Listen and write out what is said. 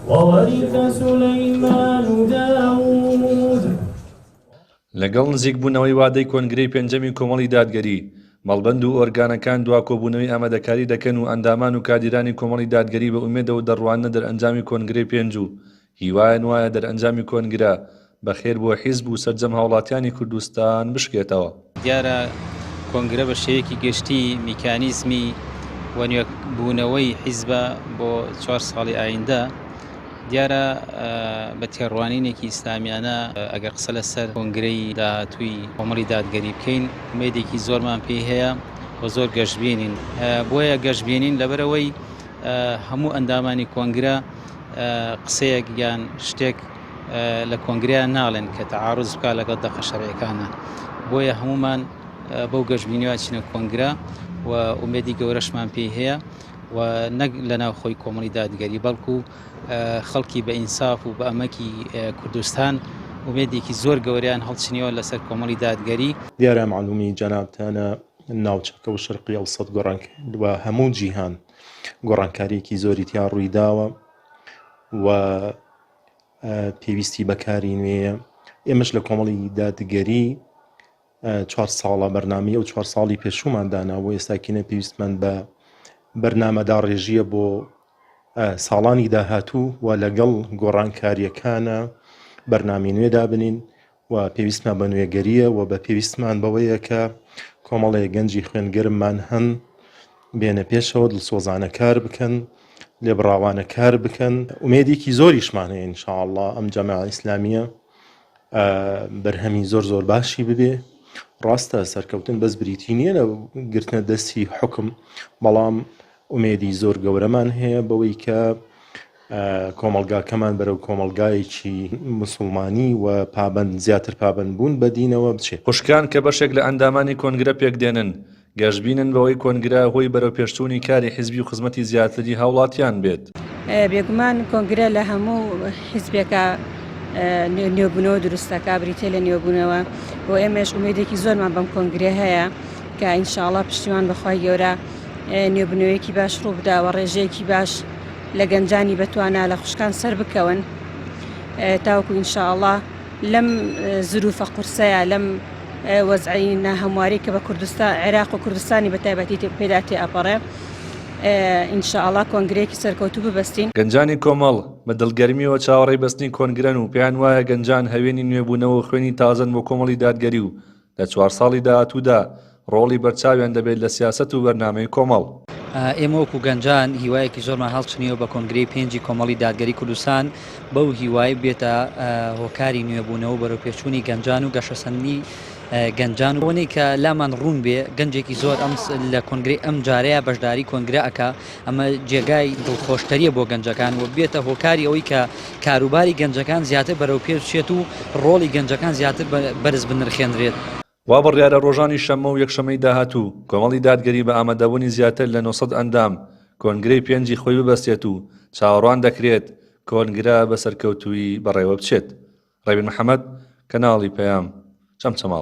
وورث سلیمان داود. لەگەڵ نزیکبوونەوەی وادەی کۆنگرەی پێنجەمی کۆمەڵی دادگەری، مەڵبەند و ئۆرگانەکان دوا کۆبوونەوەی ئامادەکاری دەکەن و ئەندامان و کادیرانی کۆمەڵی دادگەری بە ئومێدەوە دەڕواننە دەرئەنجامی کۆنگرەی پێنج و هیوایان وایە دەرئەنجامی کۆنگرە بە خێر بۆ حیزب و سەرجەم هاوڵاتیانی کوردستان بشکێتەوە. دیارە کۆنگرە بە شێوەیەکی گشتی میکانیزمی و نوێبوونەوەی حیزبە بۆ چوار ساڵی ئایندە. دیارە بە تێڕوانینێکی ئیسلامیانە ئەگەر قسە لەسەر کۆنگرەی داهاتووی کۆمەڵی دادگەری بکەین ئومێدێکی زۆرمان پێی هەیە و زۆر گەشبینین. بۆیە گەشبینین لەبەرئەوەی هەموو ئەندامانی کۆنگرە قسەیەک یان شتێک لە کۆنگرەیان ناڵێن کە تەعاروز بکا لەگەڵ دەقە شەرعیەکانە بۆیە هەمومان بەو گەشبینیەوە چینە کۆنگرە و ئومێدی گەورەشمان پێی هەیە و نەک لە ناو خۆی کۆمەڵی دادگەری بەڵکو خەڵکی بە ئینساف و بە ئەمەکی کوردستان ئومێدێکی زۆر گەورەیان هەڵچنیەوە لەسەر کۆمەڵی دادگەری. دیارە مەعلومی جەنابتانە ناوچەکە و شەرقی ئەوسەت گۆڕان و هەموو جیهان گۆڕانکاریەکی زۆری تیا ڕوویداوە و پێویستی بەکاری نوێیە ئێمەش لە کۆمەڵی دادگەری چوار ساڵە بەرنامی ئەو چوار ساڵی پێشومان دانا بۆ ئێستاکینە پێویستمان بە بەرنامەدا ڕێژیە بۆ ساڵانی داهاتوو و لەگەڵ گۆڕانکاریەکانە بەرنامی نوێ دابنین و پێویستمان بە نوێگەرییە و بە پێویستمان بەوەیە کە کۆمەڵێک گەنجی خوێنگەرممان هەن بێنە پێشەوە دڵسۆزانە کار بکەن لێبڕاوانە کار بکەن ئومێدێکی زۆریشمان هەیە ان شاء الله ئەم جەماعە ئیسلامیە بەرهەمی زۆر زۆر باشی ببێ ڕاستە سەرکەوتن بەس بریتی نییە لە گرتنە دەستی حکم بەڵام ئومێدی زۆر گەورەمان هەیە بەوەی کە کۆمەڵگاکەمان بەرەو کۆمەڵگایەکی مسوڵمانی و پابەند زیاتر پابەند بوون بە دینەوە بچێت. خوشکان کە بەشێک لە ئەندامانی کۆنگرە پێکدێنن، گەشبینن بەوەی کۆنگرە هۆی بەرەوپێشچوونی کاری حیزبی و خزمەتی زیاتری هاوڵاتیان بێت. بێگومان کۆنگرە لە هەموو حیزبێکا نوێبوونەوە دروست دەکا، بریتیە لە نوێبوونەوە و ئێمەش ئومێدێکی زۆرمان بەم کۆنگرە هەیە کە ئینشاڵڵا پشتیوان بە خوای گەورە نوێبوونەوەیەکی باش ڕووبدا و ڕێژەیەکی باش لە گەنجانی بەتوانا لە خوشکان سەربکەون تاوەکو ئینشاءاللە لەم زروفە قورسەیە لەم وەزعی ناهەمواری کە بە کوردستان عێراق و کوردستانی بە تایبەتی پێدا تێ ئەپەڕێ ئینشاءاللە کۆنگرەیەکی سەرکەوتوو ببەستین. گەنجانی کۆمەڵ بە دڵگەرمییەوە چاوەڕێی بەستنی کۆنگرەن و پێیان وایە گەنجان هەوێنی نوێبوونەوە و خوێنی تازەن بۆ کۆمەڵی دادگەری و لە چوار ساڵی داهاتوودا ڕۆڵی بەرچاویان دەبێت لە سیاسەت و بەرنامەی کۆمەڵ. ئێمە وەکو گەنجان هیوایەکی زۆرمان هەڵچنیوە بە کۆنگرەی پێنجی کۆمەڵی دادگەری کوردستان بەو هیوای بێتە هۆکاری نوێبوونەوە و بەرەوپێشچوونی گەنجان و گەشەسەندنی گەنجان و ئەوەی کە لامان ڕوون بێ گەنجێکی زۆر ئەم لە کۆنگرەی ئەم جارەیە بەشداری کۆنگرە ئەکا ئەمە جێگای دڵخۆشکەریە بۆ گەنجەکان و بێتە هۆکاری ئەوەی کە کاروباری گەنجەکان زیاتر بەرەو پێش بچێت و ڕۆڵی گەنجەکان زیاتر بەرز بنرخێنرێت. وا بڕیارە ڕۆژانی شەممە و یەکشەممەی داهاتوو کۆمەڵی دادگەری بە ئامادەبوونی زیاتر لە 900 ئەندام کۆنگرەی پێنجی خۆی ببەستێت و چاوەڕوان دەکرێت کۆنگرە بە سەرکەوتوویی بەڕێوەبچێت. ڕێبین محەمەد، کەناڵی پەیام، چەمچەماڵ.